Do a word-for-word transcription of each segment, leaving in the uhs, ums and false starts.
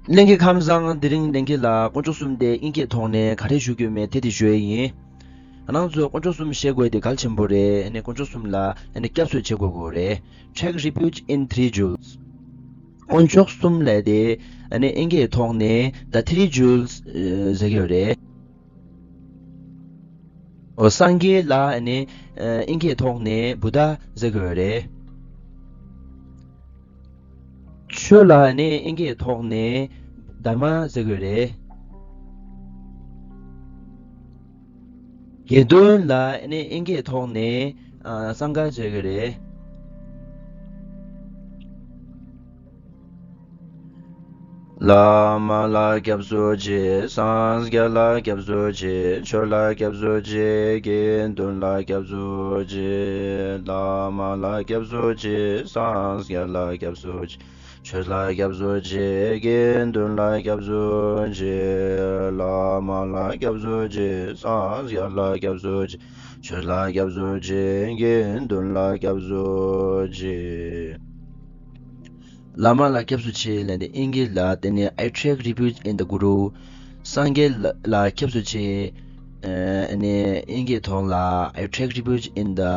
ལྷན་རྒྱས་ཁམས་བཟང་། དེ་རིང་ལྷན་རྒྱས་ལ་དཀོན་མཆོག་གསུམ་དེ་ཨིན་སྐད་ཐོག་ནས་ག་རེ་ཞུ་དགོས་མེད་དེ་དེ་ཞུ་ཡས་ཡིན། ང་རང་ཚོ་དཀོན་མཆོག་གསུམ་ཤེས་དགོས་དེ་གལ་ཆེན་པོ་རེད། ཨ་ནི་དཀོན་མཆོག་གསུམ་ལ་ཨ་ནི་སྐྱབས་སུ་མཆི་དགོས་དགོས་རེད། Take refuge in three jewels. དཀོན་མཆོག་གསུམ་ལབ་དེ་ཨ་ནི་ཨིན་སྐད་ཐོག་ནས་the three jewels ཟེར་གྱི་ཡོད་རེད། འོ་སངས་རྒྱས་ལ་ཨ་ནི་ཨིན་སྐད་ཐོག་ནས་བུདྡྷ་ཟེར་གྱི་ཡོད་རེད། ཆོས་ལ་ཨ་ནི་ཨིན་སྐད་ཐོག་ནས་དྷརྨ་ཟེར་གྱི་ཡོད་རེད། དགེ་འདུན་ལ་ཨ་ནི་ཨིན་སྐད་ཐོག་ནས་ཨ་སངྒ་ཟེར་གྱི་རེད། བླ་མ་ལ་སྐྱབས་སུ་མཆི། སངས་རྒྱས་ལ་སྐྱབས་སུ་མཆི། ཆོས་ལ་སྐྱབས་སུ་མཆི། དགེ་འདུན་ལ་སྐྱབས་སུ་མཆི། བླ་མ་ལ་སྐྱབས་སུ་མཆི། སངས་རྒྱས་ལ་སྐྱབས་སུ་མཆི། ཆོས་ལ་སྐྱབས་སུ་མཆི། དགེ་འདུན་ལ་སྐྱབས་སུ་མཆི། བླ་མ་ལ་སྐྱབས་སུ་མཆི། སངས་རྒྱས་ལ་སྐྱབས་སུ་མཆི། ཆོས་ལ་སྐྱབས་སུ་མཆི། དགེ་འདུན་ལ་སྐྱབས་སུ་མཆི། བླ་མ་ལ་སྐྱབས་སུ་མཆི་ལབ་དེ་ཨིན་སྐད་ལ་དེ་ནི་I take refuge in the Guru. སངས་རྒྱས་ལ་ལ་སྐྱབས་སུ་མཆི། ཨ་ནི་ཨིན་སྐད་ཐོག་ལ་I take refuge in the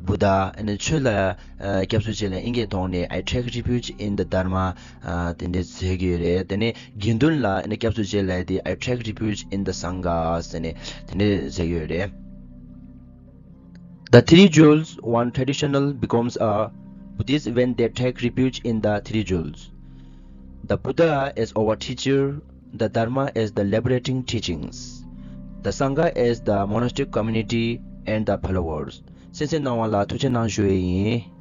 Buddha. ཨ་ནི་ཆོས་ལ་ཨ་སྐྱབས་སུ་མཆི་ལ་ཨིན་སྐད་ཐོག་ནས་I take refuge in the Dharma. ཨ་དེ་འདྲ་ཟེར་གྱི་ཡོད་རེད། དེ་ནས་དགེ་འདུན་ལ་ཨ་ནི་སྐྱབས་སུ་མཆི་ལ་དེ་I take refuge in the Sangha ཟེར་ནས་དེ་འདྲ་ཟེར་གྱི་ཡོད་རེད། The three jewels, one traditional becomes a Buddhist when they take refuge in the three jewels. The Buddha is our teacher, the Dharma is the liberating teachings, the Sangha is the monastic community and the followers. གསན་གཟིགས་གནང་བ་ལ་ཐུགས་རྗེ་གནང་ཞུ་ཡས་ཡིན།